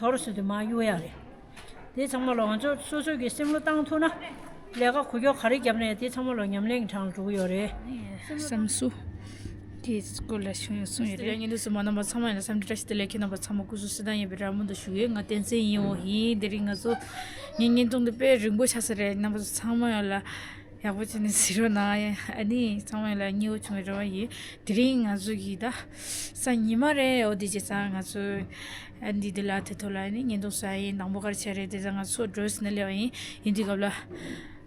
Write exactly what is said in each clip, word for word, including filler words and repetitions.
སྐོར་སུ་དུ་མ་གཡུག་ཡག་རེད། དེ་ཚང་མ་ལ་ང་ཚོ་སོ་སོ་གི་སེམས་བློ་བཏང་ཐུབ་ན། ལས་ཀ་གོ་སྐབས་ག་རེ་བརྒྱབ་ནས་དེ་ཚང་མ་ལ་ཉམས་ལེན་གྱི་གྲངས་ལ་འགྲོ་གི་ཡོད་རེད། བསམ་སུ། དེའི་སྐོར་ལ་ཞུ་ཡང་གསུངས་ཡོད་རེད། ཉིན་དུ་སུ་མ་རྣམ་པ་ཚང་མ་ཡིན་ན་འཚམས་འདྲི་བཀྲ་ཤིས་བདེ་ལེགས། ཁྱེད་རྣམ་པ་ཚང་མ་སྐུ་གཟུགས་བསོད་ནམས་ཡིན་པའི་ར་མུ་མདོ་ཞུ་ཡོད། ང་བསྟན་འཛིན་ཡིན་འོ་ཡིན། དེ་རིང་ང་ཚོ་ངའི་བརྙན་ཐུང་འདི་དཔེ་རིང་པོ་ཆགས་ས་རེད། རྣམ་པ་ཚང་མ་ཡོད་ལ། ཡག་པོ་བྱས་ནས་གཟིགས་རོགས་གནང་། ཨ་ནི་ཚང་མ་ལ་མཉེས་པོ་བྱུང་བའི་རེ་བ་ཡིན། དེ་རིང་ང་ཚོ་གི་ད་སང་ཉི་མ་རེད། འོ་དེ་བྱས་ཙང་ང་ཚོ་ཨ་འདི་འདི་ལ་དེ་ཐོག་ལ་ཨ་ནི་བརྙན་ཐུང་བཟོ་ཡ་ཡིན། དང་པོ་ག་རེ་བྱས་རེད་དེ་ཙང་ང་ཚོ་འགྲོ་ཟིན་ན་སླེབས་པ་ཡིན། ཡིན་དུས་སྐབས་ལ་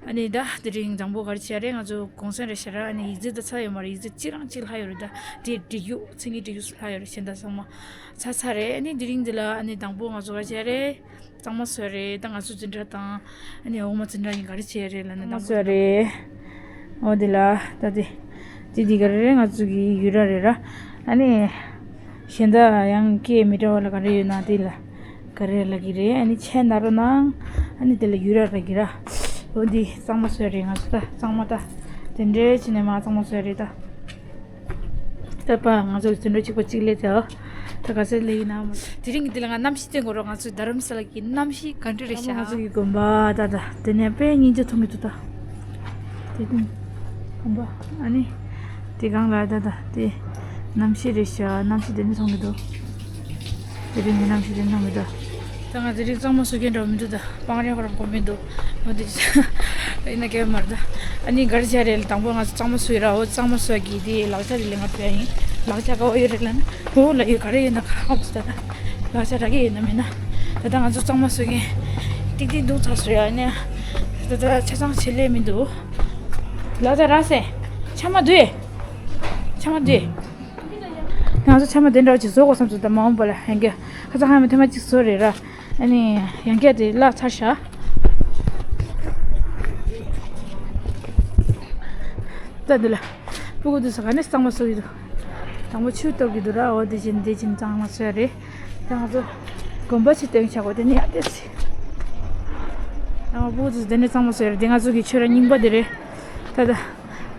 ཨ་ནི་ད་དེ་རིང་དང་པོ་ག་རེ་བྱས་རེད། ང་ཚོ་གུང་སེང་རེད་ཤག་ར། ཨ་ནི་ཡིག་ཚད་ད་ཚར་ཡོད་མ་རེད། ཡིག་ཚད་གཅིག་རང་གཅིག་ལྷག་ཡོད་རེད། ད་དེ་སྒྲིག་རྒྱུ་མཚན་གྱི་སྒྲིག་རྒྱུ་ལྷག་ཡོད་རེད། གཞན་དག་ཚང་མ་ཚར་ཚར་རེད། ཨ་ནི་དེ་རིང་འདི་ལ་ཨ་ནི་དང་པོ་ང་ཚོ་ག་རེ་བྱས་རེད། གཙང་མ་བཟོས་རེད། ད་ང་ཚོ་འཛིན་གྲྭ་དང་ཨ་ནི་འོག་མ་འཛིན་གྲྭ་གཉིས་ག་རེ་བྱས་རེད་ལབ་ན། གཙང་མ་བཟོས་རེད། འོ་དེ་ལ་ད་དེ་དེ་དེ་ག་རེ་རེད། ང་ཚོ་གི་ཡུ་ར་རེད་ར། ཨ་ནི་གཞན་དག་ཡང་སྐད་མི་འདྲ་བ་ལ་ག་རེ་ཡོད་ན་དེ་ལ་ག་རེ་ལབ་ཀྱི་རེད། ཨ་ནི་ཆས་ན་རོ་ནང་ཨ་ནི་དེ་ལ་ཡུ་ར་ལབ་ཀྱི་ར། འོ་འདི་གཙང་མ་བཟོས་རེད། ང་ཚོ་ད་གཙང་མ་ད་དེ་འདྲའི་བྱས་ནས་མ་གཙང་མ་བཟོས་རེད་ད། ད་པ་ང་ཚོ་དུད་འགྲོ་གཅིག་པ་གཅིག་ལས་དེ། ད་ག་ཚོད་ལས་ཡིན་ན་མ། དེ་རིང་གི་དེ་ལ་ང་གནམ་གཤིས་སྟོན་དགོས་རོགས། ང་ཚོའི་རྡ་རམ་ས་ལ་གི་གནམ་གཤིས་ག་འདྲ་རེད་ཤག་ང་ཚོ་གི་དགོན་པ་ད་ད་དེ་ནས་དཔེ་སྙིང་རྗེ་མཐོང་གི་འདུག་ད་དེ་དགོན་པ་ཨ་ནི་དེ་གང་ལ་ད་ད་དེ་གནམ་གཤིས་རེད་ཤག་གནམ་གཤིས་དེ་ནས་མཐོང་གི་འདུག་དེ་རིང་གི་གནམ་གཤིས་དེ་མཐོང་གི་འདུག་ད་ང་དེ་རིང་གཙང་མ་བཟོ་མཁན་འདྲ་བ་མི་འདུག་ད་སྤང་རེ་ཁོ་རང་གོ་མི་འདུག་འོ་དེ་ཡིན་ན་སྐད་མར་ད། ཨ་ནི་ག་རེ་བྱས་རེད། དང་པོ་ང་ཚོ་གཙང་མ་བཟོས་ར། འོ་གཙང་མ་བཟོས་ཀྱི་དེ་ལག་ཆ་དེ་ལེན་ག་ཕེབས་ཡིན། ལག་ཆ་ག་བ་ཡོད་རེད་ལབ་ན། འོ་ལ་ཡོད། ག་རེ་ཡོད་ན་ག་ཧ་གོ་ད་ད། ལག་ཆ་རག་གི་ཡོད་ན་མེད་ན། ད་ད་ང་ཚོ་གཙང་མ་བཟོ་མཁན་ཏིག་ཏིག་འདུག་ཚར་སོང་ཡ་ནི། ད་ད་ཆ་ཚང་བྱེད་ལས་མི་འདུག་ལག་ཆ་རག་སེ། ཆ་མ་འདུས། ཆ་མ་འདུས། ང་ཚོ་ཆ་མ་དེ་འདྲ་བ་ཅིག་བཟོ་དགོས་བསམ་སོང་ད་མ་འོངས་པ་ལ་ཡང་བསྐྱར་ཁ་ཚ་ཧ་མ་ཐེངས་མ་གཅིག་བཟོ་རེད་ར། ཨ་ནི་ཡང་བསྐྱར་དེ་བརླག་ཚར་ཤག་ད་འདི་ལ་སྤུ་གུ་དེ་ཚོ་ག་ནས་གཙང་མ་བཟོ་གི་འདུག་དང་པོ་ཆུ་གཏོར་གི་འདུག་ར། འོ་དེ་བཞིན་དེ་བཞིན་གཙང་མ་བཟོས་རེད། ད་ང་ཚོ་དགོན་པ་ཞིག་སྟོན་བྱ་དགོས་དེ་ནི་ཡག་དེ་སི། ད་ང་སྤུ་གུ་དེ་ཚོ་དེ་ནས་གཙང་མ་བཟོས་རེད། དེ་ང་ཚོ་གི་ཆོས་ར་རྙིང་པ་དེ་རེད། ད་ད་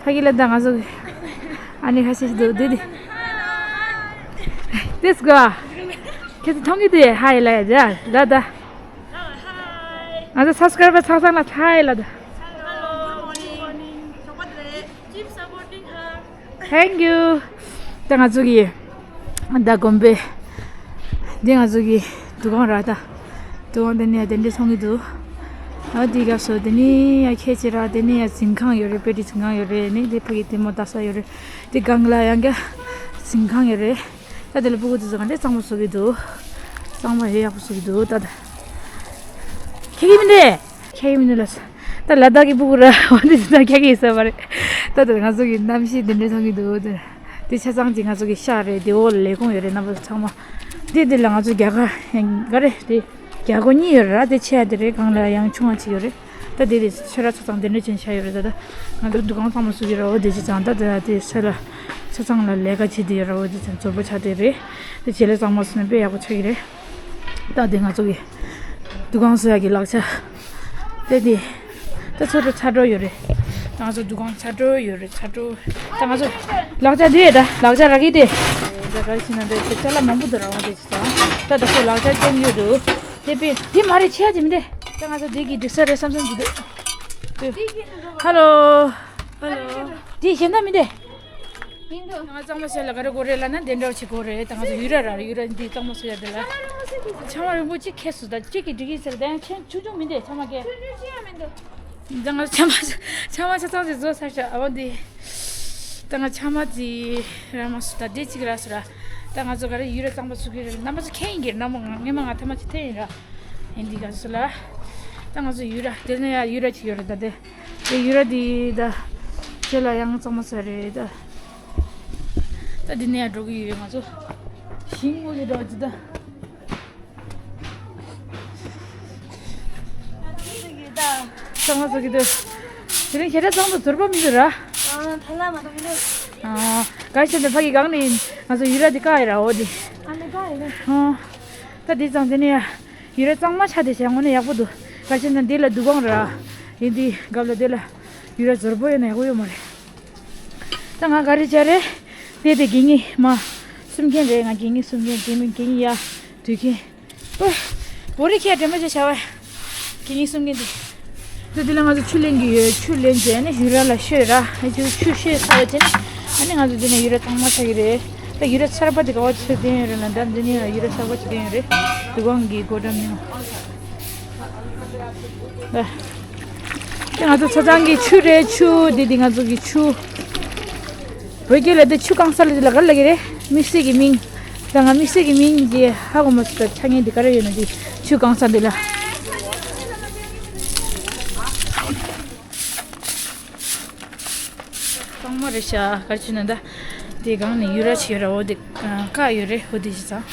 ཕ་གི་ལ་ད་ང་ཚོ་གི་ཨ་ནི་ཁ་ཤས་ཤིག་འདུག་དེ་དེ། དེ་སྒོ། ཁྱེད་ཚོ་མཐོང་གི་འདུག་ཧའི་ལབ་ཡ་ད་ལ་ད། ང་ཚོ་སབ་སི་ཀ་རའི་བར་ཚང་ཚང་ལ་ཧའི་ལབ་ད། Hello, good morning. Keep supporting her. Thank you. ད་ང་ཚོ་གི་ད་དགོན་པའི་འདི་ང་ཚོ་གི་འདུ་ཁང་ར་ད། འདུ་ཁང་འདི་ནས་དེ་འདྲ་མཐོང་གི་འདུག་ཨ་འདི་སྐབས་སུ་དེ་ནི་ཡ་ཁྱེད་ཀྱི་ར་དེ་ནི་ཡ་གཟིམ་ཁང་ཡོད་རེད། དཔེ་ཁྲིད་གཟིམ་ཁང་ཡོད་རེད། ནི་དེ་ཕ་གི་དེ་མོ་ལྟ་ས་ཡོད་རེད། དེ་སྒང་ལ་ཡང་ག་གཟིམ་ཁང་ཡོད་རེད། ད་དེ་ལ་སྤུ་གུ་དེ་ཚོ་ག་འདྲས་གཙང་མ་བཟོ་གི་འདུག་གཙང་མ་ཡོད་ཡག་པོ་བཟོ་གི་འདུག་ད་ད། ཁྱེད་ཀྱི་མི་འདྲ། ཁྱེད་ཀྱི་མི་འདྲ་ལ་ས། ད་ལ་དྭགས་ཀྱི་སྤུ་གུ་ར་འོ་དེ་ཚོ་ད་ཁྱེད་ཀྱི་ས་བ་རེད། ད་ད་ང་ཚོ་གི་གནམ་གཤིས་དེ་འདྲས་མཐོང་གི་འདུག་ད་དེ་ཆ་ཚང་གཅིག་ང་ཚོ་གི་ཤག་རེད། དེ་འོག་ལ་ལས་ཁུངས་ཡོད་རེད། རྣམ་པ་ཚོ་ཚང་མ། དེ་དེ་ལ་ང་ཚོ་རྒྱ་གར་ཡང་ག་རེ་རེད། རྒྱ་སྒོ་གཉིས་ཡོད་རེད་ར། དེ་ཆེ་ཡ་དེ་རེད། སྒང་ལ་ཡང་ཆུང་བ་གཅིག་ཡོད་རེད། ད་དེ་དེ་ཆོས་ར་ཆ་ཚང་དེ་འདྲ་ཅན་ཆགས་ཡོད་རེད། ད་ད་ང་ཚོ་འདུ་ཁང་གཙང་མ་བཟོ་གི་ར། འོ་དེ་ཅི་ཙང་ད་ད་དེ་ཆོས་ར་ཆ་ཚང་ལ་ལས་ཀ་བྱེད་དེ་ཡོད་ར། འོ་དེ་ཅང་ཛོར་པོ་ཆགས་དེ་རེད། དེ་བྱེད་ལས་གཙང་མ་བཟོ་ན་དཔེ་ཡག་པོ་ཆགས་ཀྱི་རེད། ད་དེ་ང་ཚོ་གི་འདུ་ཁང་བཟོ་ཡག་གི་ལག་ཆ། དེ་དེ་ད་ཚོ་རུ་ཚ་དྲོ་ཡོད་རེད། ད་ང་ཚོ་འདུ་ཁང་ཚ་དྲོ་ཡོད་རེད། ཚ་དྲོ། ད་ང་ཚོ་ལག་ཆ་དེ་ད་ལག་ཆ་རག་གི་དེ། ད་ག་རེ་ཞིག་ན་དེ་ཅ་ལག་མང་པོ་འདུག་ར། འོ་དེ་ཅི་ཙང་ད་ད་ཚོ་ལག་ཆ་ཅན་ཡོད་འདུག་དེ་པི་དེ་མ་རེད། ཆེ་ཡ་ཅི་མི་འདྲ། ད་ང་ཚོ་འདི་གི་འགྲིག་ས་རེད་བསམ་བསམ་གྱི་འདུག་ཧ་ལོ། ཧ་ལོ། འདི་གཞན་དག་མི་འདྲ། ཡིན་འདུག་ང་གཙང་མ་བཟོ་ལ་ག་རེ་དགོས་རེད་ལབ་ན་དེ་འདྲ་བྱེད་དགོས་རེད། ད་ང་ཚོ་ཡུ་ར་ར་ཡུ་ར་འདི་གཙང་མ་བཟོ་ཡ་དེ་ལ་ཆང་མ་རིན་པོ་ཆེ་ཁེ་སུ་ད་གཅིག་གི་འགྲིག་གི་ཟེར། ད་ཡང་ཆེན་ཆུང་ཆུང་མི་འདྲ་ཆང་མ་ཁེ། ཆུང་ཆུང་ཅི་ཡང་མི་འདུག་ད་ང་ཚོ་ཆང་མ་ཆང་མ་ཆ་ཚང་ཅིག་བཟོ་ཚར་ཤག་ཨ་བ་འདི། ད་ང་ཆང་མ་ཅིག་ར་མ་སུ་ད་དེ་གཅིག་ར་སུ་ར། ད་ང་ཚོ་ག་རེ་ཡུ་ར་གཙང་མ་བཟོ་གི་རེད། རྣམ་པ་ཚོ་མཁྱེན་ཡིན་གྱི་རེད། རྣམ་པ་ང་སྔས་མ་ང་ཐ་མ་ཅིག་འཐེན་ཡིན་ར། ཡིན་འདི་ག་སུ་ལ། ད་ང་ཚོ་ཡུ་ར་དེ་ནས་ཡ་ཡུ་ར་ཅིག་ཡོད་རེད། ད་དེ་དེ་ཡུ་ར་འདི་ད་ཁྱེད་ལ་ཡང་གཙང་མ་བཟོ་རེད་ད། ད་འདི་ནས་ཡ་འགྲོ་གི་ཡོད། ང་ཚོ་ཞིང་ངོ་གི་འགྲོ་གི་ད། ད་ང་ཚོ་གི་ད། དེ་རིང་ཁྱེད་རང་ཚང་མ་ཟུར་པ་མི་འདུག་ར། ཨ་ཐ་ལ་མ་གཏོགས་མི་འདུག་ཨ་ག་ཤེད་འདི་ཕ་གི་གང་ནས་ཡིན། ང་ཚོ་ཡུ་ར་འདི་བཀག་ཡོད་ར། འོ་འདི། ཨ་ནི་བཀག་ཡོད་རེད། ཨ་ད་འདི་ཙང་དེ་ནས་ཡ་ཡུ་ར་གཙང་མ་ཆགས་བསྡད་བྱས་དངོས་གནས་ཡག་པོ་འདུག་ག་ཤེད་ན་འདི་ལ་འདུ་ཁང་ར། ཡིན་འདི་སྒང་ལ་འདི་ལ་ཡུ་ར་ཟུར་པོ་ཡོད་ན་ཡག་པོ་ཡོད་མ་རེད། ད་ང་ག་རེ་བྱས་རེད། དེ་དེ་དགེ་བསྙེན་མ་གསུམ་མཁན་རེད། ང་དགེ་བསྙེན་གསུམ་མཁན་དགེ་བསྙེན་དགེ་བསྙེན་ཡ་དུས་མཁན། ཨོ། བོ་རི་ཁྱེད་དྲན་པ་བྱས་བྱ་བས། གི་ནི་གསུང་གི་འདི། འདི་འདི་ལ་ང་ཚོ་ཆུ་ལེན་གི་ཡོད། ཆུ་ལེན་རྗེས་ནི་ཡུ་ར་ལ་ཤོད་ར། ཨ་ཆུ་ཆུ་ཤོད་ཚར་བ་བྱས་ནི། ཨ་ནི་ང་ཚོ་འདི་ནས་ཡུ་ར་གཙང་མ་ཆགས་ཀྱི་རེད། ད་ཡུ་ར་གསར་པ་དེ་ག་བ་ཚོད་ལྡན་ཡོད་རེད་ལ། ད་འདི་ནི་ཡུ་ར་གསར་པ་ཅིག་ལྡན་ཡོད་རེད། འདུ་ཁང་གི་སྒོ་འགྲམ་ནི། ད་དེ་ང་ཚོ་ཚ་ཚང་གི་ཆུ་རེད། ཆུ་འདི་འདི་ང་ཚོ་གི་ཆུ། བོད་སྐད་ལ་དེ་ཆུ་གང་ས་ལ་དེ་ལ་ག་རེ་ལབ་ཀྱི་རེད། དམིགས་བསལ་གྱི་མིང་། ད་ང་དམིགས་བསལ་གྱི་མིང་དེ་ཧ་གོ་མ་སོང་། ད་ཆ་ངན་དེ་ག་རེ་ཡོད་ན་དེ་ཆུ་གང་ས་དེ་ལ། གཙང་མ་རེད་ཤག་ག་རེ་བྱས་ན་ད། དེ་སྒང་ནས་ཡུ་ར་ཆེ་ཡོད་ར། འོ་དེ་བཀག་ཡོད་རེད། འོ་དེ་ཞིག་ཚང་།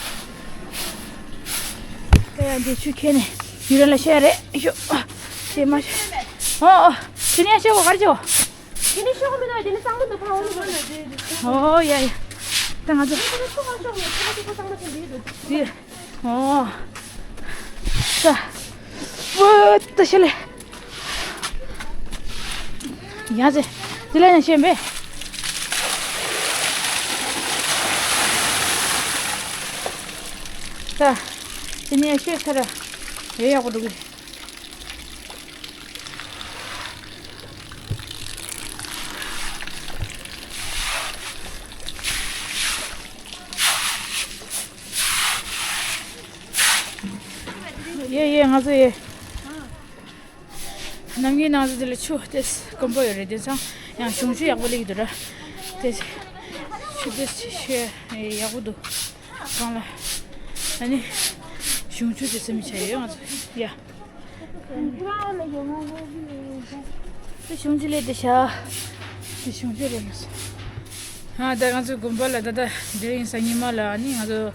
ད་ཡང་དེ་ཆུ་ཁྱེར་ནས་ཡུ་ར་ལ་ཤོད་རེད་ཤོད། ཨ་ཤེས་མ་ཤེས། ཨོ་ཨོ། དེ་ནས་ཤོད་གོ་ག་རེ་བྱེད་གོ། དེ་ནས་ཤོག་མི་འདུག་དེ་ནས་གཙང་མ་འདུག་ཕར་འོང་མི་འདུག་ཨོ་ཡ་ཡ། ད་ང་ཚོ། དེ་ནས་ཚུར་ཤོག་མི་འདུག་ཕར་ཚུར་གཙང་མ་ཆེན་པོ་འདུག་དེ། ཨོ། ད། ཨོ་ད་ཤི་ལེ། ཡ་ཟེ། དེ་ལ་ཡང་ཤེས་པས། ད། དེ་ནས་ཤོད་ཚར་ར། ཡོད་ཡག་པོ་འགྲོ་གི། ཡེ་ཡེ་ང་ཚོ་ཡེ། གནམ་གྱི་ནང་ཚོ་དེ་ལ་ཆུ་ཏེས་དཀོན་པོ་ཡོད་རེད། དེ་ཚང་ཡང་གཞུང་ཆུ་ཡག་པོ་སླེབས་འདུག་ར། དེ་ཆུ་ཏེས་ཆེ་ཡག་པོ་འདུག་གང་ལ། ཨ་ནི་གཞུང་ཆུ་དེ་ཚང་མི་ཆ་ཡོད་ང་ཚོ་ཡ། དེ་གཞུང་ཆུ་ལས་དེ་ཤ། དེ་གཞུང་ཆུ་རེད་མ་སོང་། ཨ་ད་ང་ཚོ་དགོན་པ་ལ་ད་ལྟ་དེ་རིང་གཟའ་ཉི་མ་ལ་ཨ་ནི་ང་ཚོ་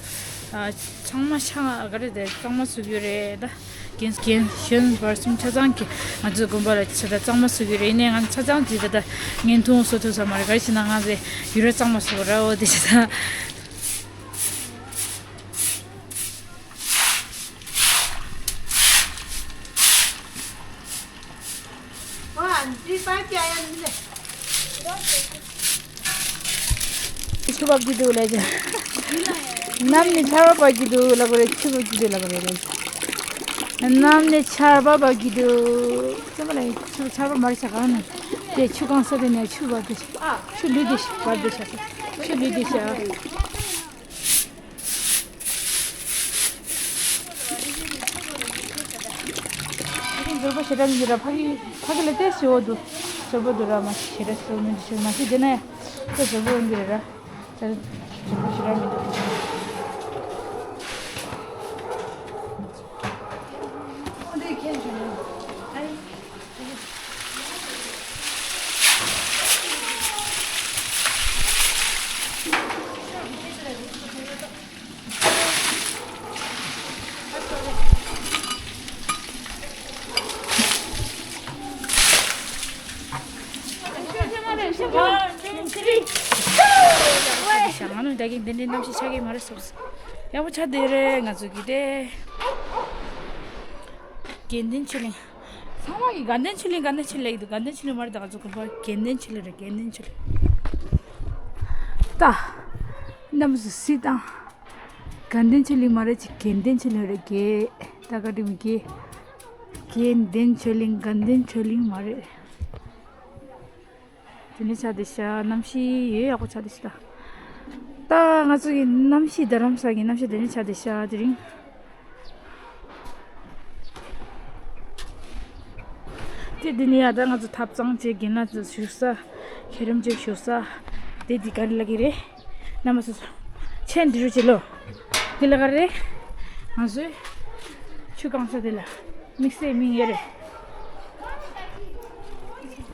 ཨ་ཚང་མ་ཤ་ག་རེ་དེ་གཙང་མ་བཟོ་གི་ཡོད་རེད་ད། རྒན་རྒན་གཞོན་བར་གསུམ་ཆ་ཚང་གི་ང་ཚོའི་དགོན་པ་ལ་ཆ་ད་གཙང་མ་བཟོ་གི་རེད། ཡིན་ནའི་ང་ཚོ་ཆ་ཚང་གིས་ད་ལྟ་བརྙན་ཐུང་བཟོ་ཐུབ་ས་མ་རེད། ག་རེ་བྱས་ན་ང་ཚོས་ཡུལ་ར་གཙང་མ་བཟོ་དགོས་ར། འོ་དེ་བྱས་ད། ཆུ་འབབ་ཀྱི་འདུག་ལབ་ཀྱི། གནམ་ནས་ཆར་པ་འབབ་ཀྱི་འདུག་ལབ་དགོས་རེད། ཆུ་འབབ་ཀྱི་འདུག་ལབ་དགོས་རེད། གནམ་ནས་ཆར་པ་འབབ་ཀྱི་འདུག་སེམས་པ་ལ་ཆུ་ཆར་པ་མར་ཆ་གང་ན་དེ་ཆུ་གང་ས་དེ་ནས་ཆུ་འབབ་དེ་ཆུ་ལུད་དེ་འབབ་དེ་ཆ་ཆུ་ལུད་དེ་ཆ། ཟུར་པ་ཞེ་དྲག་མི་འདུག་ར། ཕ་གི་ཕ་གི་ལ་ཏོག་ཙམ་འོ་འདུག་ཟུར་པ་འདུག་ར། མ་ཞེ་དྲག་ཟུར་མི་འདུག་མ་ཟེར་དེ་ན་ཡ་ད་ཟུར་པ་འོ་འདུག་ར། ད་ཟུར་པ་ཞེ་དྲག་མི་འདུག་ང་ནི་ད་གིན་འདི་འདྲའི་གནམ་གཤིས་ཆགས་ཀྱི་མ་རེད་སོགས། ཡག་པོ་ཆགས་བསྡད་རེད་ང་ཚོ་གི་དེ། དགེ་འདུན་ཆོས་གླིང་། ཚང་མ་གིས་དགའ་ལྡན་ཆོས་གླིང་དགའ་ལྡན་ཆོས་གླིང་ལབ་ཀྱི་འདུག་དགའ་ལྡན་ཆོས་གླིང་མ་རེད། ད་ང་ཚོ་དགོན་པ་དགེ་འདུན་ཆོས་གླིང་རེད། དགེ་འདུན་ཆོས་གླིང་། ད། གནམ་སུ་སི་དང་། དགའ་ལྡན་ཆོས་གླིང་མ་རེད་ཅིག་དགེ་འདུན་ཆོས་གླིང་རེད། དགེ། ད་ག་དྲི་མི་དགེ། དགེ་འདུན་ཆོས་གླིང་དགའ་ལྡན་ཆོས་གླིང་མ་རེད། དེ་ནས་ཆ་དེ་ཤ་གནམ་གཤིས་ཡོད་ཡག་པོ་ཆ་དེ་ཤ་ད། ད་ང་ཚོ་གི་གནམ་གཤིས་རྡ་རམ་ས་གི་གནམ་གཤིས་དེ་ནས་ཆ་དེ་ཤ་དེ་རིང་། དེ་འདི་ནས་ཡ་ད་ང་ཚོ་ཐབ་ཚང་བྱས་རྒན་ལགས་ཚོ་བཞུགས་ས། མཁན་རིན་པོ་ཆེ་བཞུགས་ས། དེ་འདི་ག་རེ་ལབ་ཀྱི་རེད། རྣམ་པ་སོ་སོ། ཆེན་འདི་རུ་བྱེད་ལོ། འདི་ལ་ག་རེ། ང་ཚོས་ཆུ་གང་ས་དེ་ལ་དམིགས་བསལ་མིང་ཡོད་རེད།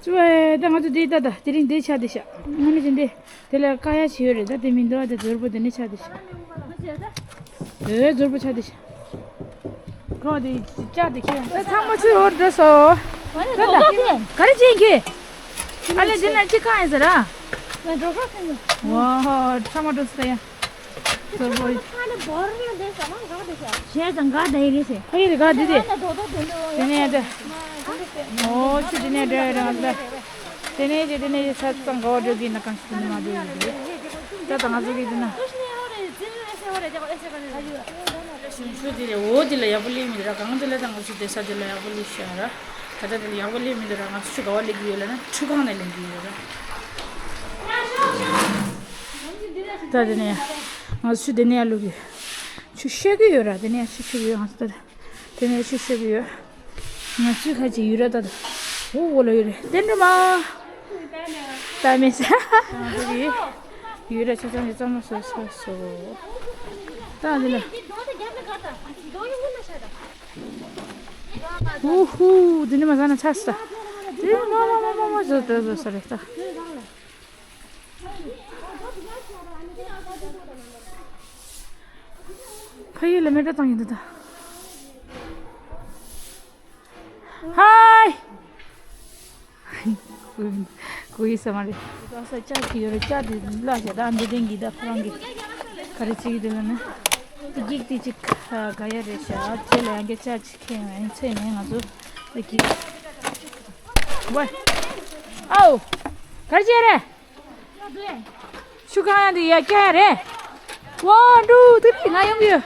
ཅུ་ཨེ་ད་ང་ཚོ་འདི་ད་ད་དེ་རིང་འདི་ཆ་དེ་ཤ་ང་མི་ཅན་འདི་དེ་ལ་ཀ་ཡ་ཆེ་ཡོད་རེད། ད་དེ་མི་འདུག་ཨ་ད་ཛོར་པོ་དེ་ནི་ཆ་དེ་ཤ་ཨེ་ཛོར་པོ་ཆ་དེ་ཤ་གོ་དེ་ཅག་དེ་ཁྱེད་ད་ཚང་མ་ཆུ་ཧོར་འགྲོ་སོ། ད་ད་ག་རེ་བྱེད་ཀྱི། ཨ་ལེ་འདི་ན་ཅི་གང་ཡིན་ཟེར་ར། ང་འགྲོ་ཤོག་ཟེར་ནས། ཝ་ཧོ་ཚང་མ་འགྲོ་སོང་ཡ། ཚོར་བོ། ཁ་ནས་བོར་ལ་འདས་ས་མ་འགག་འདས་ས། ཞེས་དང་འགག་འདས་རེད་ཟེར། ཁ་ཡི་རེ་འགག་འདི་དེ། ཁ་ནས་རྡོག་རྡོག་དེ་འདྲ་ཡོད། དེ་ནས་དེ། ཨོ་ཆུ་དེ་ནས་འདྲ་ཡོད་རེད་ང་ཚོ། དེ་ནས་དེ་དེ་ནས་དེ་ས་ཚང་ག་བ་འགྲོ་གི་ན་གང་ཞིག་དེ་ནས་མ་འགྲོ་ཡོད་རེད། ད་ད་ང་ཚོ་གི་དེ་ན། ཆུ་དེ་ལས་འོ་དེ་ལ་ཡག་པོ་སླེབས་མི་འདུག་ར། གང་དེ་ལ་ད་ང་ཚོ་བསྡད་ས་དེ་ལ་ཡག་པོ་སླེབས་ཤག་ར། ད་ལྟ་དེ་ལ་ཡག་པོ་སླེབས་མི་འདུག་ར། ང་ཚོ་ཆུ་ག་བ་སླེབས་ཀྱི་ཡོད་ལབ་ན་ཁྲུས་ཁང་ནས་སླེབས་ཀྱི་ཡོད་ར། ད་དེ་ནས་ང་ཚོ་ཆུ་དེ་ནས་ཡར་བླུགས་ཀྱི། ཆུ་བཤད་ཀྱི་ཡོད་ར། དེ་ནས་ཆུ་བཤད་ཀྱི་ཡོད། ང་ཚོ་ད་དེ་ནས་ཆུ་བཤད་ཀྱི་ཡོད། ང་ཚོའི་ཁ་ཅིག་ཡུལ་ར་ད་དུ། འོ་འོ་ལ་ཡུལ་རེད། དེ་འགྲོ་མ། ད་མེད་ས། ཡུལ་ར་ཆ་ཚང་གི་གཙང་མ་བཟོ་ས་སོ། ད་འདི་ལ། ཨུ་ཧུ། འདི་ནི་མ་ཟ་ན་ཆགས་སོ། འདི་མ་མ་མ་མ་མ་བཟོ་བཟོ་བཟོ་ས་རེད་ད། ཕ་ཡུལ་ལ་མེ་སྒྲོན་བཏང་ཡོད་འདུག་ད། ཧའི། གུ་ཡི་ས་མ་རེད། ད་ས་ལྕགས་ཀྱི་ཡོད་རེད། ལྕགས་དེ་ལ་བྱ་ད་འདི་དེང་གི་ད་ཁོ་རང་གི་ག་རེ་བྱེད་ཀྱི་འདུག་ལབ་ན། འགྱིག་དེ་ཅིག་ག་ཡ་རེད་ཤག་རྗེས་ལ་ཡང་བསྐྱར་ལྕགས་ཅིག་ཁྱེར་ཡོང་ཡིན་ཚེ་ནས་ང་ཚོ་ད་གི། ཝེ། ཨའོ། ག་རེ་བྱེད་རེད། ཤུ་གང་ཡང་འདི་ཡ་སྐྱ་རེད། ཝན་ཊུ་ཐི་རི་ང་ཡོང་གི་ཡོད།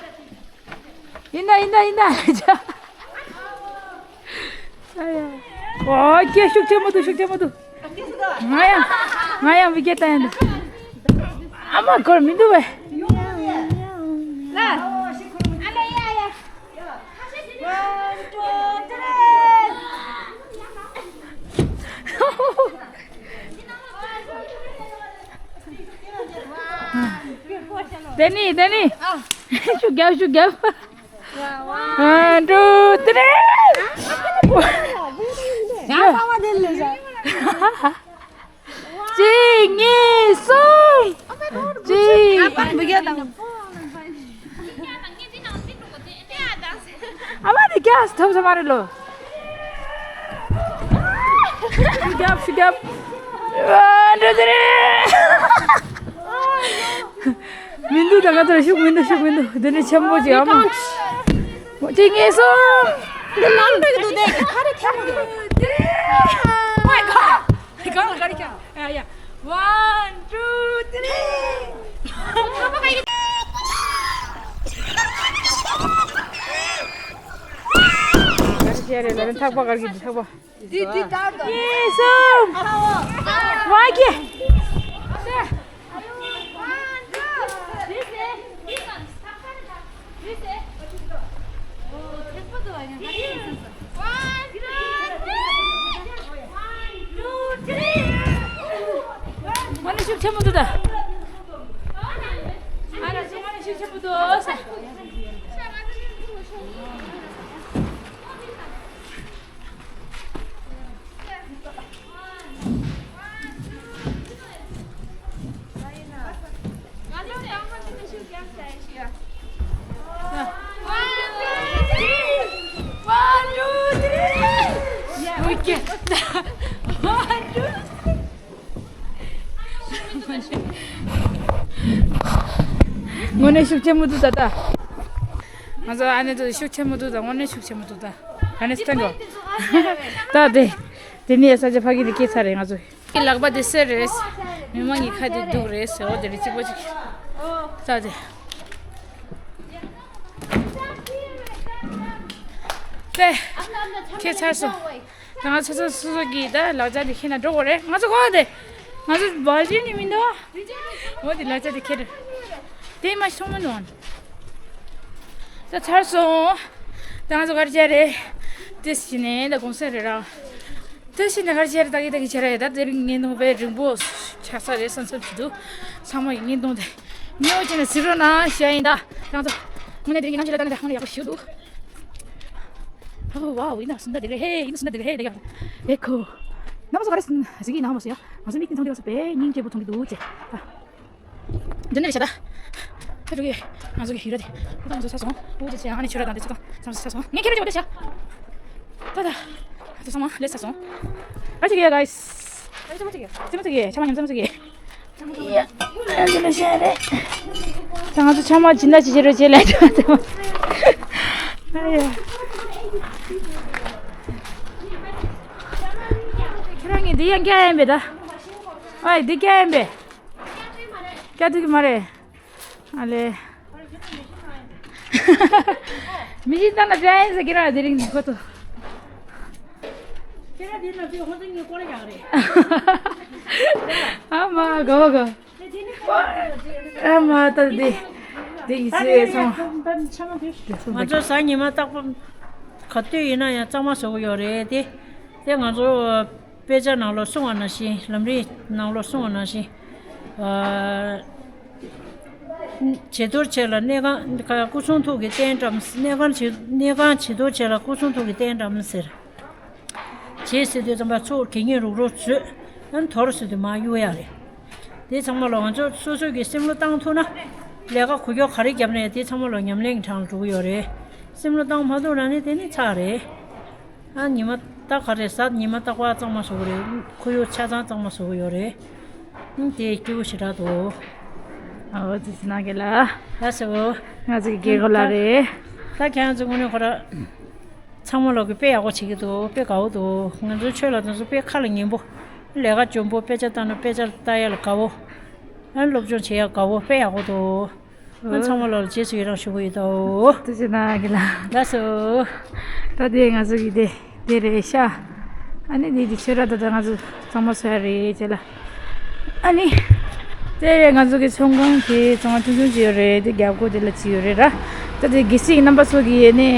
ཡིན་ད་ཡིན་ད་ཡིན་ད། ཨ་ཡ། ཨོ་ཀེ་ཤུགས་ཆེན་པོ་འདུག་ཤུགས་ཆེན་པོ་འདུག་ང་ཡང་ང་ཡང་བི་ཀེ་ཏ་ཡང་འདུག་ཨ་མ་གོར་མི་འདུག་བས། དེ་ནི་དེ་ནི། ཤུགས་རྒྱབ་ཤུགས་རྒྱབ། ཨ་འགྲོ་དེ་ནི། གཅིག་གཉིས་གསུམ། གཅིག་ཨ་མ་དེ་རྒྱགས་ཐུབ་ས་མ་རེད་ལོ། ཤུགས་རྒྱབ་ཤུགས་རྒྱབ། ཨ་འགྲོ་དེ་རེད། མི་འདུག་ད་ང་ཚོར་ཤུགས་མི་འདུག་ཤུགས་མི་འདུག་དེ་ནི་ཆེན་པོ་ཅིག་ཨ་མ། གཅིག་གཉིས་གསུམ། འདི་ནང་འགྲོ་གི་འདུག་དེ་ག་རེ་ཐེབས་འདུག Oh my god. གང་ལ་ག་རེ་ཀྱང་། ཡ་ཡ། One, two, three. ག་རེ་བྱས་རེད་ལབ་ན་ཐག་པ་ག་རེ་གི་ཐག་པ། འདི་འདི་ལྟར་དུ། གཉིས་གསུམ། ཝ་ཀེ། དངོས་གནས་ཤུགས་ཆེན་པོ་འདུག་ད། ཨ་ན་ཚོ་དངོས་གནས་ཤུགས་ཆེན་པོ་འདུག་ས། དངོས་གནས་ཤུགས་ཆེན་པོ་འདུག་ད་ལྟ། ང་ཚོ་ཨ་ནེ་ཚོ་ཤུགས་ཆེན་པོ་འདུག་ད། དངོས་གནས་ཤུགས་ཆེན་པོ་འདུག་ད། ཨ་ནེ་སྟན་གོ། ད་དེ། དེ་ནས་ས་ཆ་ཕ་གི་དེ་སྐྱེས་ཚར་རེད་ང་ཚོ། ལག་པ་དེ་སེར་རེད། མི་མང་གི་ཁ་དེ་སྡུག་རེད་ཟེར། འོ་དེ་རེད་གཅིག་པོ་གཅིག་ད་དེ། དེ། ཁྱེད་ཚར་སོང་། ད་ང་ཚོ་ཚོ་སོ་སོ་གི་ད་ལག་ཆ་དེ་ཁྱེར་ན་འགྲོ་དགོས་རེད། ང་ཚོ་གོ་བ་དེ། ང་ཚོ་བ་ལི་ནི་མི་འདུག་འོ་དེ་ལག་ཆ་དེ་ཁྱེར། དེ་མ་ཤོང་མ་ནོན། ད་ཚར་སོང་། ད་ང་ཚོ་ག་རེ་བྱས་རེད། དེ་ཕྱིན་ནས་ད་གུང་སེང་རེད་ར། དེ་ཕྱིན་ནས་ག་རེ་བྱས་རེད། ད་གི་ད་གི་བྱས་རེད། ད་དེ་རིང་ཉིན་ཐོང་དཔེ་རིང་པོ་ཆགས་ས་རེད་བསམ་བསམ་བྱེད་འདུག་ཚང་མ་གི་ཉིན་ཐོང་དེ་ཉོ་བྱས་ནས་གཟིགས་རོགས་གནང་ཞུ་ཡ་ཡིན། ད་ང་ཚོ་དངོས་གནས་དེ་རིང་ཉིན་ཐོང་བྱས་ལ་ད་ནས་ད་ཧང་ལ་ཡག་པོ་ཞུ་འདུག་ཨོ་ཝའོ། ཡིན་ན་སུ་འདྲ་དེ་རེད། ཧེ། ཡིན་ན་སུ་འདྲ་དེ་རེད། ཧེ། དེ་ག་དེ་ཁོ། ན་མ་སོ་ག་རེ་ཟིག་ཡིན་ན་མ་སོ་ཡ། ང་ཚོ་མིག་དེ་མཐོང་དེ་བ་སོ་དཔེ་སྙིང་རྗེ་པོ་མཐོང་གི་འདུག་ཅེ། ཨ། འདི་ནས་བྱ་ད། ད་འགྲོ་གི། ང་ཚོ་གི་ཡུ་ར་དེ། ཁོ་ད་ང་ཚོ་ཚ་སོང་། འུ་ཅེ་ཅེ་ཨ་ནི་ཆུ་ར་དང་དེ་ཚོ་དང་ཚ་སོང་ཚ་སོང་། ངས་ཁྱེད་ར་ཅེ་བ་དེ་བྱ། ད་ད། ད་ཚང་མ་ལས་ཚ་སོང་། ཨ་ཅེ་གི་ཡ་གའི། ཨ་ཅེ་མ་ཅེ་གི། ཅེ་མ་ཅེ་གི། ཆ་མ་ཉམས་ཚ་མ་ཅེ་གི། ཡ། ཨ་ཅེ་ལ་ཤ་རེད། ད་ང་ཚོ་ཆ་མ་ཅི་འདྲ་ཅི་བྱེད་རོགས་བྱེད་ལས་ད་ཚང་མ། ཨ་ཡ། ཁྱེད་རང་གི་འདི་ཡང་སྐྱ་ཡན་པས་ད། ཨ་འདི་སྐྱ་ཡན་པས། སྐྱ་ཐུག་གི་མ་རེད། ཨ་ལེ། མི་ཤི་ད་ན་བྱ་ཡིན་ཟེར་གི་ར་དེ་རིང་ནི་ཁོ་ཚོ། ཁྱེད་རང་དེ་ན་ཚོས་ཁོ་ཚོ་གཉིས་སྐོར་ར་རྒྱག་རེད། ཨ་མ་གོ་གོ། ཨ་མ་ད་དེ་དེ་ཡིན་ཟེར་སོང་། ང་ཚོ་གཟའ་ཉི་མ་རྟག་པར་ག་དུས་ཡིན་ན་ཡང་གཙང་མ་བཟོ་གི་ཡོད་རེད་དེ། དེ་ང་ཚོ་དཔེ་ཆ་ནང་ལོགས་གསུངས་པ་ནང་བཞིན། ལམ་རིམ་ནང་ལོགས་གསུངས་པ་ནང་བཞིན། ཨ། བྱི་དོར་བྱས་ལ་གནས་ཁང་། སྐུ་གསུང་ཐུགས་ཀྱི་རྟེན་བཀྲམ། གནས་ཁང་བྱི། གནས་ཁང་བྱི་དོར་བྱས་ལ་སྐུ་གསུང་ཐུགས་ཀྱི་རྟེན་བཀྲམ་ཟེར། བྱེད་ཟེར་དུས་ཙམ་པ་ཚུར་གད་སྙིགས་རུག་རུག་བཟོས། ཨ་ནི་དོར་ཟེར་དུས་མར་གཡུག་ཡག་རེད། དེ་ཚང་མ་ལ་ང་ཚོ་སོ་སོ་གི་སེམས་བློ་བཏང་ཐུབ་ན། ལས་ཀ་གོ་སྐབས་ག་རེ་བརྒྱབ་ནའི་དེ་ཚང་མ་ལ་ཉམས་ལེན་གྱི་གྲངས་ལ་འགྲོ་གི་ཡོད་རེད། སེམས་བློ་བཏང་མ་ཐུབ་ན་ནི་དེ་ནི་ཚར་རེད། ཨ་ཉི་མ་རྟག་པར་རེད། གཟའ་ཉི་མ་རྟག་པར་གཙང་མ་བཟོ་གི་རེད། ཁོར་ཡུག་ཆ་ཚང་གཙང་མ་བཟོ་གི་ཡོད་རེད། ཨང་དེ་སྐྱིད་པོ་ཞེ་དྲག་འདུག་ཨོ་ཙི་ཙི་ན་གི་ལ། ལགས་སོ། ང་ཚོ་གི་རྒན་གོག་ལགས་རེད། ད་ཁྱེད་རང་ཚོ་དངོས་གནས་ཁོ་ར་ཚང་མ་ལོག་གི་དཔེ་ཡག་པོ་བྱེད་ཀྱི་འདུག་དཔེ་དགའ་པོ་འདུག་ང་ཚོའི་ཆོས་ལགས་དེ་ཚོ་དཔེ་ཁ་ལ་ཉན་པོ། ལས་ཀ་འཇོན་པོ། དཔེ་ཆ་ལྟ་ན་དཔེ་ཆ་ལྟ་ཡ་ལ་དགའ་པོ། ཨ་སློབ་སྦྱོང་བྱེད་ཡ་དགའ་པོ། དཔེ་ཡག་པོ་འདུག་ཨ་ཚང་མ་ལོག་ལ་རྗེས་སུ་ཡི་རང་ཞུ་གི་ཡོད་དོ། ཐུགས་རྗེ་གནང་གི་ལ། ལགས་སོ། ད་དེ་ང་ཚོ་གི་དེ་དེ་རེད་ཤག་ཨ་ནི་དེ་དེ་ཆོས་ར་ད་ད་ང་ཚོ་གཙང་མ་བཟོ་ཡ་རེད་ཅེ་ལ། ཨ་ནི་དེ་རེད། ང་ཚོ་གི་ཚོང་ཁང་དེ་གཙང་མ་ཆུང་ཆུང་ཅིག་ཡོད་རེད། དེ་རྒྱབ་སྒོ་དེ་ལ་ཅིག་ཡོད་རེད་ར། ད་དེ་གལ་སྲིད་རྣམ་པ་ཚོ་གི་ནི་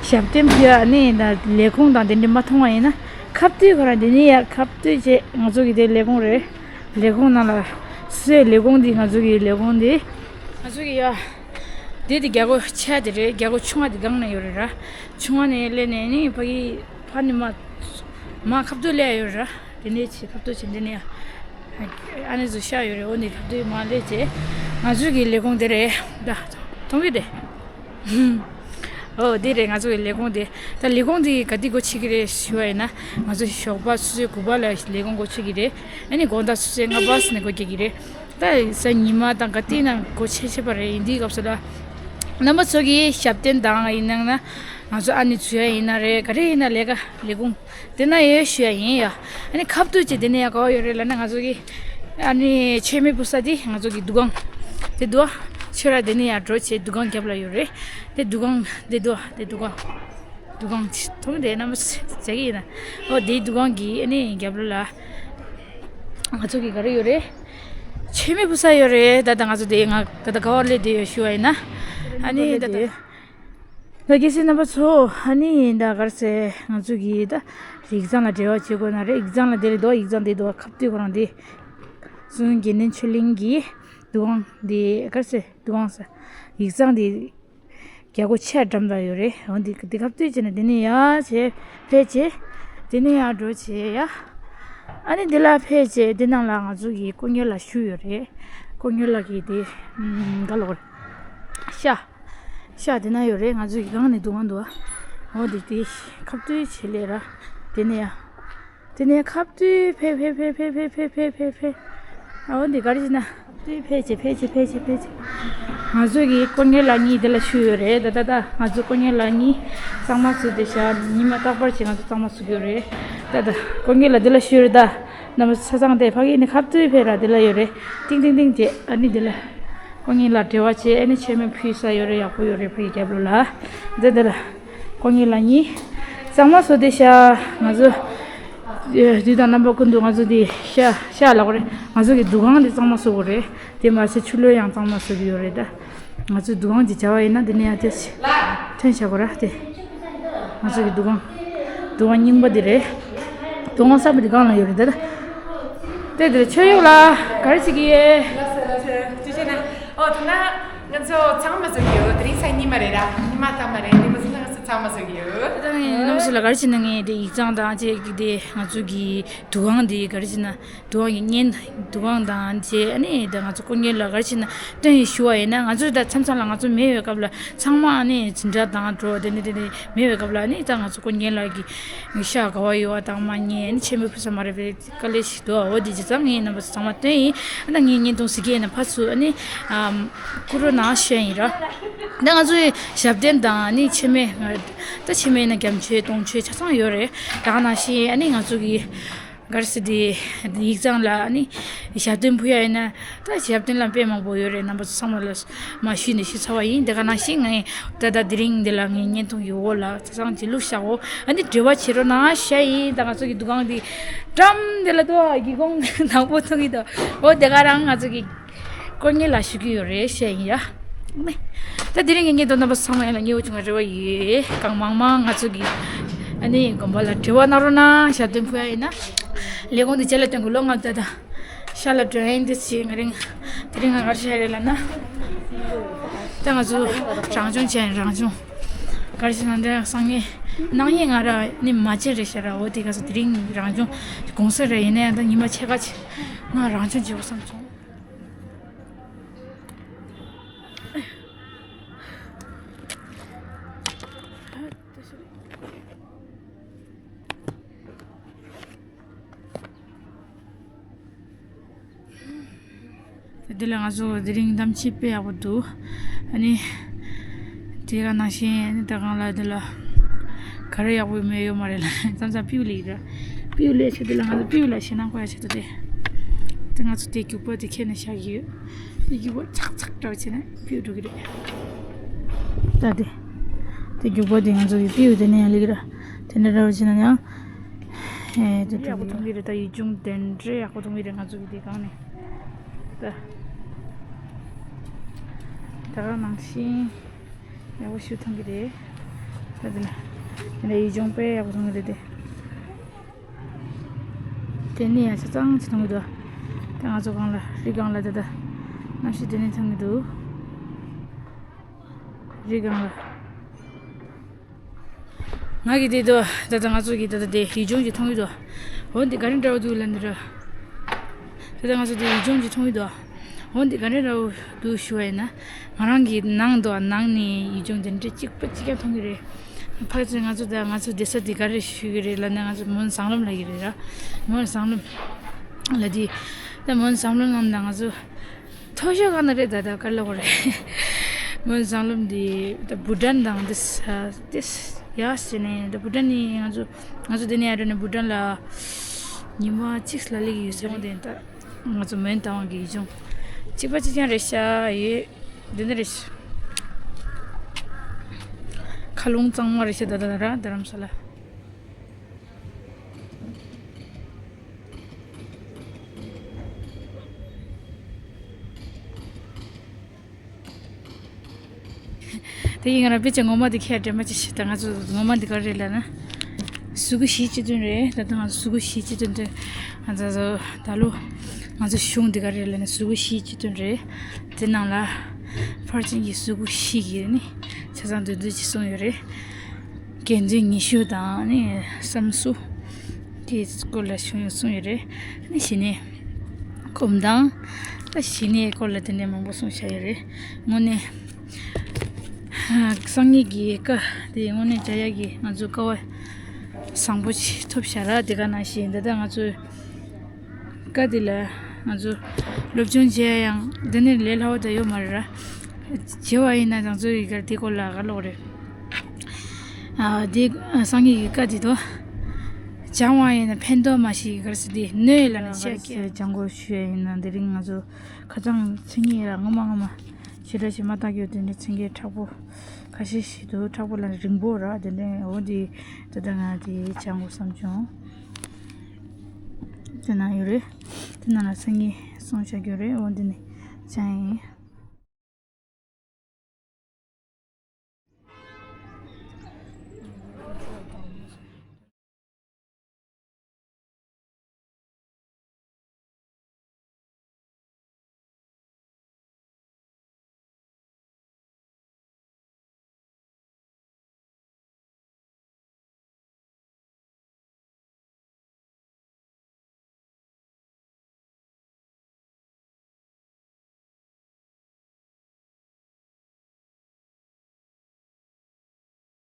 ཞབས་བརྟན་ཕུལ་ཡ་ནི་ད་ལས་ཁུངས་དང་དེ་འདྲ་མ་མཐོང་བ་ཡིན་ན། ཁ་གཏད་ཁོ་རང་དེ་ནི་ཡ་ཁ་གཏད་བྱས། ང་ཚོ་གི་དེ་ལས་ཁུངས་རེད། ལས་ཁུངས་ནང་ལ་སུའི་ལས་ཁུངས་འདི། ང་ཚོ་གི་ལས་ཁུངས་འདི། ང་ཚོ་གི་ཡ། འདི་དེ་རྒྱ་སྒོ་ཆེ་དེ་རེད། རྒྱ་སྒོ་ཆུང་བ་དེ་སྒང་ན་ཡོད་རེད་ར། ཆུང་བ་ནས་སླེབས་ནས་ནི་ཕ་གི་ཕ་ནི་མ་མ་ཁ་གཏད་སླེབས་ཡོད་ར། དེ་ནས་ཆེ་ཁ་གཏད་ཆེ་འདི་ནས་ཡ། ཨ་ནི་ཚོ་ཤ་ཡོད་རེད། འོ་ནི་ཁ་གཏད་མ་སླེབས་བྱས། ང་ཚོ་གི་ལས་ཁུངས་དེ་རེད་ད། མཐོང་གི་དེ། ཨོ་དེ་རེད། ང་ཚོ་གི་ལས་ཁུངས་དེ། ད་ལས་ཁུངས་དེ་ག་དུས་སྒོ་ཕྱེ་གི་རེད་ཞུ་བ་ཡིན་ན། ང་ཚོ་ཞོགས་པ་སུ་སུའི་དགུ་པ་ལ་ལས་ཁུངས་སྒོ་ཕྱེ་གི་རེད། ཨ་ནི་དགོང་དག་སུ་སུའི་ལྔ་པ་ནས་སྒོ་རྒྱག་གི་རེད། ད་གཟའ་ཉི་མ་དང་ག་དུས་ན་སྒོ་ཕྱེ་ཕྱེ་བ་རེད། ཡིན་དུས་སྐབས་སུ་ལ་རྣམ་པ་ཚོ་གི་ཞབས་བརྟན་དང་ཡིན་ན་ན། ང་ཚོ་ཨ་ནི་འཛུལ་ཡ་ཡིན་ན་རེད། ག་རེ་ཡིན་ན་ལས་ཀ་ལས་ཁུངས་དེ་ན་ཡོད་ཞུ་ཡ་ཡིན་ཡ། ཨ་ནི་ཁ་གཏད་བྱས་དེ་ནས་ཡ་ག་བ་ཡོད་རེད་ལབ་ན། ང་ཚོ་གི་ཨ་ནི་མཆོད་མེ་ཕུ་ས་དེ་ང་ཚོ་གི་འདུ་ཁང་དེ་འདུག་ཨ། ཆོས་ར་དེ་ནས་ཡ་འགྲོ་བྱས་འདུ་ཁང་རྒྱབ་ལ་ཡོད་རེད། དེ་འདུ་ཁང་དེ་འདུག་ཨ། དེ་འདུ་ཁང་འདུ་ཁང་ཆེ་མཐོང་དེ་རྣམ་པ་ཚོ་མཇལ་གི་ཡིན་ན། ཨོ་དེ་འདུ་ཁང་གི་ཨ་ནི་རྒྱབ་ལོགས་ལ་ང་ཚོ་གི་ག་རེ་ཡོད་རེད། མཆོད་མེ་ཕུ་ས་ཡོད་རེད། ད་ལྟ་ང་ཚོ་དེ་ང་ད་ལྟ་ག་བ་སླེབས་བསྡད་ཡོད་ཞུ་བ་ཡིན་ན། ཨ་ནི་ད་ལྟ། ད་གལ་སྲིད་རྣམ་པ་ཚོ་ཨ་ནི་ད་ག་རེ་ཟེར། ང་ཚོ་གི་ད་ཡིག་ཚང་ལ་འབྲེལ་བ་བྱེད་དགོས་ན་རེད། ཡིག་ཚང་ལ་དེ་རེད་དོ། ཡིག་ཚང་དེ་དོ་ཁ་གཏད་ཁོ་རང་དེ། གསུང་དགེ་འདུན་ཆོས་གླིང་གི་འདུ་ཁང་དེ་ག་རེ་ཟེར། འདུ་ཁང་ཟེར། ཡིག་ཚང་དེ་རྒྱ་སྒོ་ཆེ་འགྲམ་ལ་ཡོད་རེད། འོ་འདི་འདི་ཁ་གཏད་བྱས་ནས་དེ་ནས་ཡར་བྱས་ཕེབས་བྱས། དེ་ནས་ཡར་འགྲོ་བྱས་ཡ། ཨ་ནི་འདི་ལ་ཕེབས་བྱས་འདི་ནང་ལ་ང་ཚོ་གི་དཀོན་གཉེར་ལགས་བཞུགས་ཡོད་རེད། དཀོན་གཉེར་ལགས་ཀྱི་དེ་ཨམ་ག་ལོག་རེད། ཤ། ཤ་དེ་ན་ཡོད་རེད། ང་ཚོ་ཡི་སྒང་ནས་འདུག་ག་འདུག་ག་འོ་དེ་དེ་ཁ་གཏད་བྱེད་ལས་ར། དེ་ནས་ཡ། དེ་ནས་ཁ་གཏད་ཕེབས་ཕེབས། འོ་དེ་ག་རེ་བྱེད་ན། ཁ་གཏད་ཕེབས་བྱས་ཕེབས་བྱས་ཕེབས་བྱས་ཕེབས་བྱས། ང་ཚོ་གི་དཀོན་གཉེར་ལགས་གཉིས་དེ་ལ་བཞུགས་ཡོད་རེད། ད་ད་ད་ང་ཚོ་དཀོན་གཉེར་ལགས་གཉིས་གཙང་མ་བཟོས་ཏེ་བཞག་ཉི་མ་རྟག་པར་བྱས་ང་ཚོ་གཙང་མ་བཟོ་གི་ཡོད་རེད། ད་ད་དཀོན་གཉེར་ལགས་དེ་ལ་བཞུགས་ཡོད་རེད་ད། རྣམ་པ་ཚོ་ཆ་ཚང་དེ་ཕ་གི་ནས་ཁ་གཏད་ཕེབས་ར་དེ་ལ་ཡོད་རེད། ཏིང་ཏིང་ཏིང་བྱས་ཨ་ནི་དེ་ལ་དཀོན་གཉེར་ལགས་འབྲེལ་བ་བྱས། ཨ་ནི་མཆོད་མེ་ཕུལ་ས་ཡོད་རེད། ཡག་པོ་ཡོད་རེད། ཕ་གི་རྒྱབ་ལོགས་ལ་འདི་འདི་ལ་དཀོན་གཉེར་ལགས་གཉིས་གཙང་མ་བཟོས་ཏེ་བཞག་ང་ཚོ་དུས་དང་རྣམ་པ་ཀུན་ཏུ་ང་ཚོ་འདི་ཤ་ཤ་ལབ་དགོས་རེད། ང་ཚོ་གི་འདུ་ཁང་འདི་གཙང་མ་བཟོ་དགོས་རེད། དེ་མ་ཟད་ཆུ་ལོག་ཡང་གཙང་མ་བཟོ་གི་ཡོད་རེད་ད། ང་ཚོའི་འདུ་ཁང་ཅིག་བྱ་བ་ཡིན་ན་འདི་ནས་ཡང་དེ་ཐོན་བྱ་དགོས་ར་དེ། ང་ཚོ་གི་འདུ་ཁང་། འདུ་ཁང་རྙིང་པ་འདི་རེད། འདུ་ཁང་གསར་པ་འདི་སྒང་ལ་ཡོད་རེད་ད། དེ་དེར་ཆོས་ཡོད་ལ་ག་རེ་བྱེད་ཀྱི་ཡོད། ལགས་སོ་ལགས་སོ། ཅི་བྱས་ན། ཨོ་དེ་ན་ང་ཚོ་ཚང་མ་བཟོ་གི་ཡོད། དེ་རིང་གཟའ་ཉི་མ་རེད་ར། ཉི་མ་ཐ་མ་རེད། ཉི་མ་ཚོ་ན་ང་ཚོ་ཚང་མ་བཟོ་གི་ཡོད། ད་ངས་རྣམ་པ་ཚོ་ལ་ག་རེ་བྱེད་ན། ངས་དེ་ཡིག་ཚང་དང་བཅས་ཀྱི་དེ་ང་ཚོ་གི་འདུ་ཁང་དེ་ག་རེ་བྱེད་ན། འདུ་ཁང་གི་བརྙན། འདུ་ཁང་དང་བཅས་ཨ་ནི་ད་ང་ཚོ་དཀོན་གཉེར་ལགས་ག་རེ་བྱེད་ན་སྟོན་ཡིན་ཞུ་བ་ཡིན་ན། ང་ཚོ་ད་མཚམས་མཚམས་ལ་ང་ཚོ་མེད་པའི་སྐབས་ལ་ཚང་མ་ཨ་ནི་འཛིན་གྲྭ་དང་འགྲོ་དེ་ནི་དེ་ནི་མེད་པའི་སྐབས་ལ་ཨ་ནི་ད་ང་ཚོ་དཀོན་གཉེར་ལགས་ཀྱི་ཤ་ག་བ་ཡོད་པ་དང་མ་ཉེས་ཨ་ནི་མཆོད་མེ་ཕུལ་ས་མ་རེད་པས་དཀའ་ལས་ཤིག་འདུག་འོ་དེ་བྱས་ཙང་ངས་རྣམ་པ་ཚོ་ཚང་མ་སྟོན་ཡིན། ཨ་ད་ངས་བརྙན་ཐུང་གཟིགས་མཁན་ཡིན་ན་ཕར་ཚུར་ཨ་ནི་ཨམ་བསྐུར་རོགས་གནང་ཞུ་ཡ་ཡིན་ར། ད་ང་ཚོའི་ཞབས་བརྟན་དང་ཨ་ནི་མཆོད་མེ་ད་མཆོད་མེ་ཡིན་ན་རྒྱ་མཆོད་དུང་མཆོད་ཆ་ཚང་ཡོད་རེད། ད་ག་ནང་བཞིན་ཨ་ནི་ང་ཚོ་གི་ག་རེ་ཟེར་དེ། ཡིག་ཚང་ལ་ནི་ཞབས་བརྟན་ཕུལ་ཡ་ཡིན་ན། ད་ཞབས་བརྟན་ལ་དཔེ་མང་པོ་ཡོད་རེད། རྣམ་པ་ཚོ་ཚང་མ་ལ་མ་ཞུས་ནས་ཞུས་ཚར་བ་ཡིན། དེ་ག་ནང་བཞིན་ངས་ད་ལྟ་དེ་རིང་འདི་ལ་ངས་བརྙན་ཐུང་གི་འོག་ལ་ཆ་ཚང་གཅིག་བླུགས་བཞག་འོ། ཨ་ནི་འབྲེལ་བ་བྱེད་རོགས་གནང་ཞུ་ཡ་ཡིན། ད་ང་ཚོ་གི་འདུ་ཁང་འདི་འགྲམ་འདི་ལ་ཏོ་སྒེའུ་ཁུང་དང་པོ་མཐོང་གི་འདུག་འོ་དེ་ག་རང་ང་ཚོ་གི་དཀོན་གཉེར་ལ་ཞུ་གི་ཡོད་རེད་ཞུ་ཡ་ཡིན་ཡ། ནི། ད་དེ་རིང་གི་ངའི་དོན་དམ་པ་ཚང་མ་ཡིན་ལ་ཉེ་བོ་བྱུང་བའི་རེ་བ་ཡོད། གང་མང་མང་ང་ཚོ་གི་ཨ་ནི་དགོན་པ་ལ་འབྲེལ་བ་གནང་རོགས་གནང་། ཞབས་བརྟན་ཕུལ་ཡ་ཡིན་ན། ལས་ཁུངས་འདི་རྗེས་ལ་སྟོན་དགོས་ལོ། ང་ད་ད་ཤ་ལ་འགྲོ་ཡིན་འདི་ཚེ་ང་རིང་དེ་རིང་ང་གར་ཤ་རེད་ལ་ན། ད་ང་ཚོ་རང་སྦྱོང་བྱས་ཡིན། རང་སྦྱོང་གར་ཤ་ན་འདྲ་སང་ངེ་ནང་ཡིན་ང་ར་ནི་མ་བྱེད་རེད་ཤ་ར། འོ་དེ་ག་ཚོད་དེ་རིང་རང་སྦྱོང་དགོང་ས་རེད། ཡིན་ན་ཡང་ད་ཉི་མ་ཕྱེད་ཀ་ཅིག་ང་རང་སྦྱོང་བྱེད་དགོས་བསམ་སོང་། འདི་ལ་ང་ཚོ་དེ་རིང་གཏམ་བཤད་དཔེ་ཡག་པོ་འདུག་ཨ་ནི། དེ་ག་ནང་བཞིན་ཨ་ནི་ད་གང་ལ་འདི་ལ་ག་རེ་ཡག་པོ་མེད་ཡོད་མ་རེད་ལ། མཚམས་མཚམས་སྤྲེའུ་ལས་ར། སྤྲེའུ་ལས་ཆེད་དུ་ལ་ང་ཚོ་སྤྲེའུ་ལ་ཞེད་སྣང་སྐོར་ཡ་ཆེད་དུ་དེ། དེ་ང་ཚོ་དེ་རྒྱུག་པ་དེ་ཁྱེར་ནས་བཞག་གི་ཡོད། དེ་རྒྱུག་པ་ཚག་ཚག་འདྲ་བ་བྱས་ན་སྤྲེའུ་འགྲོ་གི་རེད། ད་དེ། དེ་རྒྱུག་པ་དེ་ང་ཚོ་གི་སྤྲེའུ་དེ་ནས་ཡང་ལེགས་ར། དེ་འདྲ་འདྲ་བ་བྱས་ན་ཡང་། ཧེ་དེ་ཡག་པོ་མཐོང་གི་རེད། ད་ཡུལ་ལྗོངས་དེ་འདྲའི་ཡག་པོ་མཐོང་གི་རེད། ང་ཚོ་གི་དེ་སྒང་ནས། ད། ད་ག་ནང་བཞིན་ཡག་པོ་ཞིག་མཐོང་གི་རེད། ད་དེ་ནས་དེ་ནས་ཡུལ་ལྗོངས་དཔེ་ཡག་པོ་མཐོང་གི་རེད་དེ། དེ་ནས་ཡང་ཆ་ཚང་ཅིག་མཐོང་གི་འདུག་ད་ང་ཚོ་སྒང་ལ་རི་སྒང་ལ་དེ་ད་གནམ་གཤིས་དེ་ནས་མཐོང་གི་འདུག་རི་སྒང་ལ། ང་གི་དེ་དོ་ད་ལྟ་ང་ཚོ་གི་ད་ལྟ་དེ་ཡུལ་ལྗོངས་ཀྱི་མཐོང་གི་དོ། འོ་འདི་ག་རེ་འདྲ་བོ་འདུག་ལབ་འདི་ར། ད་ལྟ་ང་ཚོ་དེ་ཡུལ་ལྗོངས་ཀྱི་མཐོང་གི་དོ། འོ་འདི་ག་རེ་འདྲ་བོ་འདུག་ཞུ་བ་ཡིན་ན། ང་རང་གི་ནང་དོ་ནང་ནས་ཡུལ་ལྗོངས་དེ་འདྲ་གཅིག་པ་གཅིག་རྐྱང་མཐོང་གི་རེད། ཕལ་ཆེར་ང་ཚོ་ད་ང་ཚོ་བསྡད་ས་དེ་ག་རེ་ཞུ་གི་རེད་ལབ་ན། ང་ཚོ་མོན་ཟངས་ལམ་ལབ་ཀྱི་རེད་ར། མོན་ཟངས་ལམ་ལ་དེ། ད་མོན་ཟངས་ལམ་ནང་ད་ང་ཚོ། མཐོ་ཤོས་ག་ན་རེད། ད་ད་ག་ལ་གོ་རེད། མོན་ཟངས་ལམ་འདི་ད་བྷུ་ཊན་དང་འདི་ས་འདི་ས་ཡ་ཟེར་ནས། ད་བྷུ་ཊན་ནི་ང་ཚོ་ང་ཚོ་འདི་ནས་ཡར་འགྲོ་ནས་བྷུ་ཊན་ལ་ཉི་མ་གཅིག་ལ་སླེབས་ཀྱི་ཡོད་ཟེར་འོང་དེ། ད་ང་ཚོ་མོན་རྟ་དབང་གི་ཡུལ་ལྗོངས་གཅིག་པ་གཅིག་རྐྱང་རེད་ཤག་ཡོད་འདི་འདི་རེད་ཤག་མཁའ་རླུང་གཙང་མ་རེད་ཤག་ད་ད་ད་ར་རྡ་རམ་ས་ལ། དེ་ཡིན་ང་རང་དཔེ་ཆ་ངོ་མ་དེ་ཁྱེད་དྲན་པ་ཅི་ཞིག་ད་ང་ཚོ་ངོ་མ་འདི་ག་རེ་རེད་ལབ་ན། གཟུགས་པོ་གཞིས་བྱེས་སྟོན་རེད། ད་ལྟ་ང་ཚོ་གཟུགས་པོ་གཞིས་བྱེས་སྟོན་དེ། ང་ཚོ་ད་ལོ་ང་ཚོ་གཞུང་འདི་ག་རེ་རེད་ལབ་ན་གཟུགས་པོ་གཞིས་བྱེས་སྟོན་རེད། དེ་ནང་ལ་ཕར་ཕྱིན་གྱི་གཟུགས་པོ་གཞིས་ཀྱི་ནི་ཆ་ཚང་འདོན་འདོན་ཅིག་གསུངས་ཡོད་རེད། དགེ་འདུན་ཉི་ཤུ་དང་ནི་བསམ་སུ་དེའི་སྐོར་ལ་གསུངས་གསུངས་ཡོད་རེད། ནི་གཞི་ནས་སྒོམ་དང་ད་གཞི་ནས་སྐོར་ལ་དེ་འདྲ་མང་པོ་གསུངས་བཞག་ཡོད་རེད། དངོས་གནས་སངས་རྒྱས་ཀྱི་བཀའ་དེ་དངོས་གནས་བྱ་ཡག་གི་ང་ཚོ་སྐལ་བ་བཟང་པོ་ཞིག་ཐོབ་བཞག་ར། དེ་ག་ནང་བཞིན་ད་ལྟ་ང་ཚོས་བཀའ་དེ་ལ་ང་ཚོ་སློབ་སྦྱོང་བྱེད་ཡ་ཡང་འདི་ནས་ལས་སླ་བོ་ད་ཡོད་མ་རེད་ར། བྱེད་པ་ཡིན་ན་ང་ཚོ་ཡི་གར་དེ་སྐོར་ལ་ག་ལོག་རེད། ཨ་དེ་སངས་རྒྱས་ཀྱི་བཀའ་དེ་དོ། སྦྱང་བ་ཡིན་ན་ཕན་ཐོགས་མ་ཞིག་གར་སི་དེ་གནོད་ལ་ནི་བཤད་ཀྱི་སྦྱང་དགོས་ཞུ་ཡ་ཡིན་ན། དེ་རིང་ང་ཚོ་ཁ་སང་མཚན་ཉིད་ལ་སྔོན་མ་སྔོན་མ་ཞེ་དྲག་ཞིག་མ་བལྟ་རྒྱུ་དེ་འདྲའི་མཚན་གྱི་མཁྲེགས་པོ་ཁ་ཤས་ཤིག་འདུག་མཁྲེགས་པོ་ལ་རིང་པོ་ར། དེ་འདྲའི་འོ་དེ་ད་ལྟ་ང་དེ་སྦྱང་དགོས་བསམ་བྱུང་། དེ་ན་ཡོད་རེད། དེ་ན་ལ་སང་ཉིན་སོང་བྱ་རྒྱུ་རེད། འོ་འདི་ནས་སྦྱང་ཡིན།